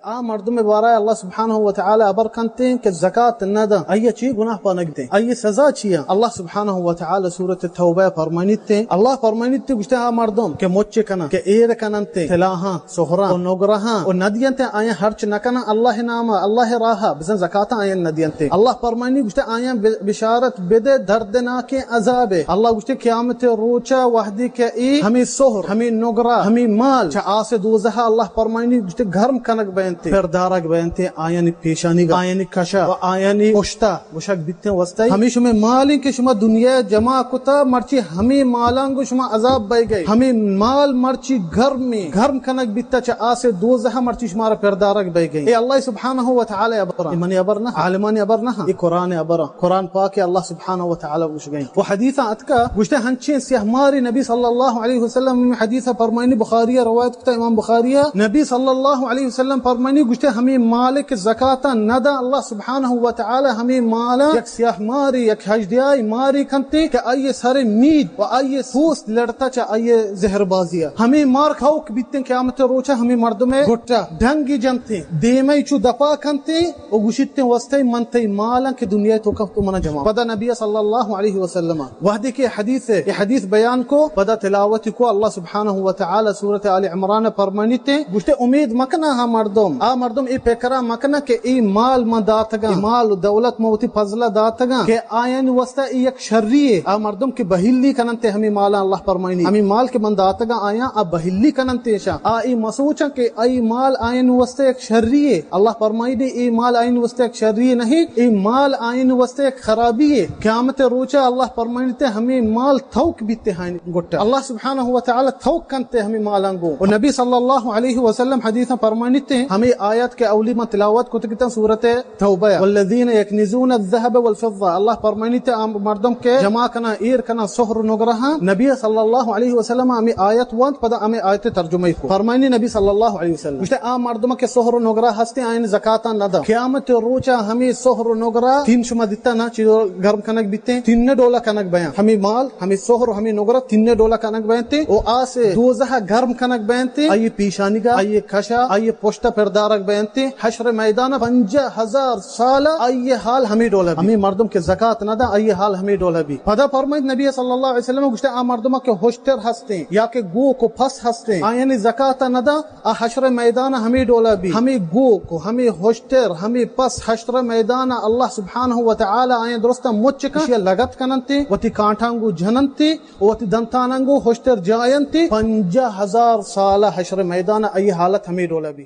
آ مردم بارہ اللہ سبحانہ و تعالی ابر کنتے کہ زکات نہ داں، آئی چی گناہ پانگ دیں، آئی سزا چی؟ اللہ سبحانہ و تعالی سورۃ توبہ فرمانیتے، اللہ فرمانیتے، گوشتے آ مردم کہ مچ کنن، کہ ایر کننتے، تلاہاں، سہراں و نگرہاں و ندینتے، آیاں ہرچ نکنن اللہ نام، اللہ راہ، بزن زکات آیاں ندینتے۔ اللہ فرمانی، گوشتے آیاں بشارت بدے دردناکیں عذابے۔ اللہ گوشتے قیامت روچا وحدی کہ ای ہمیں سہر، ہمیں نگرہ، ہمیں مال چہ آس دوزہ، اللہ فرمانی، گوشتے گرم کنگ بینتے، پردارگ بینتے، آیانی پیشانی، آیانی کشا و آیانی پشتا گوشگ بیتیں واسطہ، ہمیں شمے مال ایں کہ شما دنیا جمع کتا، مرچی ہمیں مالاں گو شما عذاب بئے گئے، ہمیں مال مرچی گرم ایں، گرم کنگ بیتا چہ آس دوزہ، مرچی شمارا پردارگ بئے گئے۔ اے اللہ سبحانہ و تعالی ابرا، اے منی ابر نہ، عالمانی ابر نہ، اے قرآن ابرا۔ قرآن پاک اللہ سبحانہ و تعالی گوش گئے۔ و حدیث اتکا گوشتے ہنچیں سیاہ ماری نبی صلی اللہ علیہ وسلم حدیث فرمائنی، بخاری روایت کتا امام بخاری، نبی صلی اللہ علیہ وسلم فرمانی، گوشتے ہمیں مالک زکاتا ندا، اللہ سبحانہ و تعالی ہمیں مالا یک سیاہ ماری، یک ہژدیائی ماری کنتے کہ آئی سر مید و آئی پوست لڑتا چہ آئی زہر بازیا۔ ہمیں مار کھوک بیتیں قیامت روچا ہمیں مردم گٹا ڈنگی جنتے، دیمئی چو دپا کنتے و گوشیتیں واسطے من تئی مالاں کہ دنیا تو کفت و منا جمع۔ پدا نبی صلی اللہ علیہ وسلم وحدی کہ حدیث، یہ حدیث بیان کو، پدا تلاوت کو، اللہ سبحانہ و تعالی سورۃ آل عمران فرمانیتے، گوشتے امید مکنا ہا مردم، آ مردم اے فکرا مکنا کہ اے مال من داتگاں، اے مال و دولت من وتی فضلہ داتگاں کہ آیانی واسطہ اے یک شری اے۔ آ مردم کہ بہیلی کننتے ہمیں مالاں، اللہ فرمائنی، ہمیں مال کہ من داتگاں آیاں، آ بہیلی کننتے شاں۔ آ اے مسوچاں کہ اے مال آیانی واسطہ یک شری اے۔ اللہ فرمائنی، اے مال آیانی واسطہ یک شری نہیں، اے مال آیانی واسطہ یک خرابی اے۔ قیامت روچا اللہ فرمائنیتے ہمیں مال تھوک بیتے ہائیں گٹا۔ اللہ سبحانہ و تعالی تھوک کنتے ہمیں مالاں گو۔ و نبی صلی اللہ علیہ وسلم حدیثاں فرمانیتے، ہمیں آیت کہ اولی من تلاوت کتگتاں سورۃ توبہ، والذین یکنزون الذهب والفضة، اللہ فرمانیتے آ مردم کہ جمع کناں، ایر کناں سہر و نگرہاں، نبی صلی اللہ علیہ وسلم ہمیں آیت وانت، پدا ہمیں آیت ترجمہ کو۔ فرمانی نبی صلی اللہ علیہ وسلم گوشتے آ مردم کہ سہر و نگرہ ہستے آئین زکاتا ندا، قیامت روچا ہمیں سہر و نگرہ تین شما دیتا نا چیز گرم کنگ بیتے، تین ڈولا کنگ بیان، ہمیں مال، ہمیں سہر، ہمیں نگرہ تین ڈولا کنگ بیانتے، او آس دوزہ گرم کنگ بیانتے، آئی پیشانیگا، آئی کشا، آئی پشت پردارگ بیانتے۔ حشر میدان پنجاہ ہزار سال آئی حال ہمیں ڈولا بی۔ ہمیں مردم کہ زکات نہ دا، آئی حال ہمیں ڈولا بی۔ پدا فرمائیت نبی صلی اللہ علیہ وسلم گوشتے، آ مردم کہ ہشتر ہستیں یا کہ گوک و پس ہستیں، آیانی زکات نہ دا، آ حشر میدان ہمیں ڈولا بی۔ ہمیں گوک و ہمیں ہشتر، ہمیں پس حشر میدان اللہ سبحانہ و تعالی آیاں درستاں مچ کن، اشیا لگت کننتے، وتی کانٹانگو جننتے، وتی دنتانانگو ہشتر جاینتے، پنجاہ ہزار سال حشر میدان آئی حالت ہمیں ڈولا بی۔